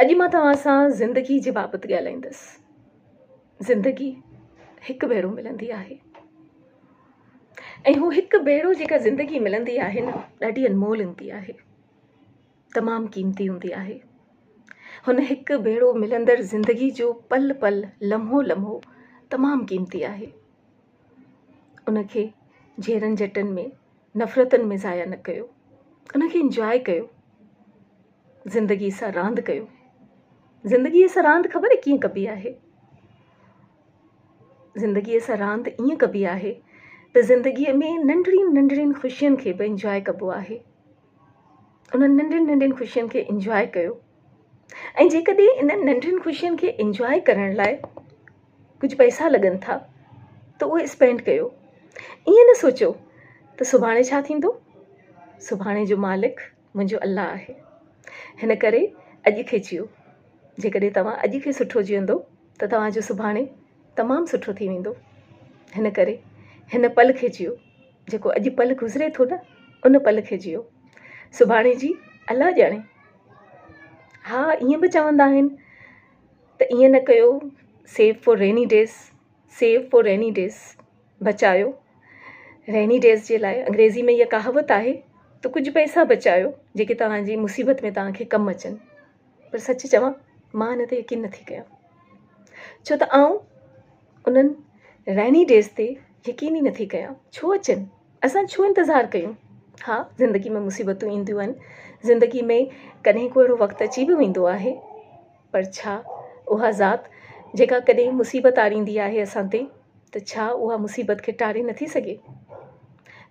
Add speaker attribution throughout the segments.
Speaker 1: اڄ مان توهان سان زندگي جي بابت ڳالهائيندس. زندگي هڪ ڀيرو ملندي آهي ۽ هو هڪ ڀيرو جيڪا زندگي ملندي آهي نه ڏاڍي انمول هوندي آهي، تمام قيمتي هوندي آهي. هن هڪ ڀيرو ملندڙ زندگي جو پل پل لمحو لمحو تمام قيمتي آهي. ان کي جهيڙن جهٽن ۾ نفرتن ۾ ضايع نه ڪيو، ان کي انجواء ڪيو. زندگي سان راند ڪيو. زندگيء سان راند خبر ڪيئن ڪبي آهي؟ زندگيء سان راند ائين ڪبي آهي ته زندگيء ۾ ننڍڙين ننڍڙين خوشين کي به انجواء ڪبو آهي. انهن ننڍين ننڍين خوشين کي انجواء ڪيو ۽ جيڪڏهن انهن ننڍين خوشين کي انجواء ڪرڻ لاء ڪجهه پئسا لڳن ٿا ته اهي اسپينڊ ڪيو. ائين نه سوچيو ته سڀاڻي ڇا ٿيندو؟ سڀاڻي جو مالڪ منهنجو الله آهي. هن ڪري اڄ کي جيئو. جيڪڏهن توهان اڄ کي سٺو جيئندو ته توهان جو سڀاڻي تمام سٺو ٿي ويندو. هن ڪري هن پل کي جيئو. جيڪو اڄ پل گذري ٿو نه ان پل کي جيئو. سڀاڻي جي الله ڄاڻي. ها ائين به چوندا آهن ته ائين نه ڪيو save for rainy days, save for rainy days. بچايو ريني ڊيز جي لاء انگريزي ۾ اها ڪهاوت آهي ته ڪجهه پئسا بچايو جيڪي توهان جي مصيبت ۾ توهان کي ڪم اچن پر سچ چوان مان ان تي يقين نٿي ڪيان ڇو ته آئون انهن ريني ڊيز تي يقين ئي نٿي ڪيان ڇو اچن اسان ڇو انتظار ڪيون ها زندگي ۾ مصيبتون اينديون آهن زندگي ۾ ڪڏهن ڪو اهڙو وقت اچي به ويندو آهي پر ڇا اها ذات جيڪا ڪڏهن مصيبت آڻيندي آهي اسان تي ته ڇا اها مصيبت کي ٽاري نٿي سگهي؟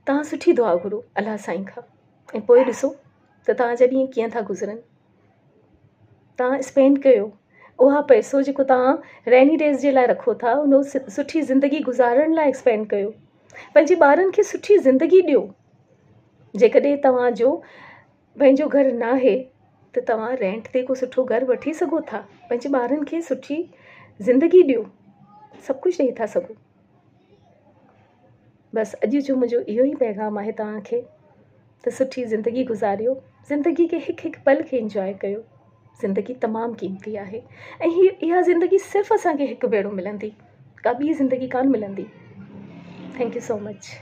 Speaker 1: توهان سٺي دعا گهرو الله سائين کان ۽ پوء ڏسو ته توهان جا ڏينهن ڪيئن ٿا گذرن. توهان اسپينڊ ڪيو اها پئسو جيڪو توهان ريني ڊيز جي لاء رکو ٿا ان سٺي زندگي گذارڻ لاء اسپينڊ ڪيو. پنهنجي ٻارن کي سٺي زندگي ڏيو. جيڪڏهن توهان جو پنهنجو گهر ناهي ته توهان رينٽ تي ڪو سٺو گهر وٺي سگهو ٿا پنهنجي ٻارن کي سٺي زندگي ڏيو سڀ ڪجهه ڏئي ٿا سگهو بس اڄ جو منهنجو اهو ئي پيغام آهي توهان کي ته سٺي زندگي گذاريو زندگي کي هڪ هڪ پل کي انجواء ڪيو زندگي تمام قيمتي آهي ۽ هي اها زندگي صرف اسان کي هڪ ڀيرو ملندي ڪا ٻي زندگي ڪانه ملندي thank you so much.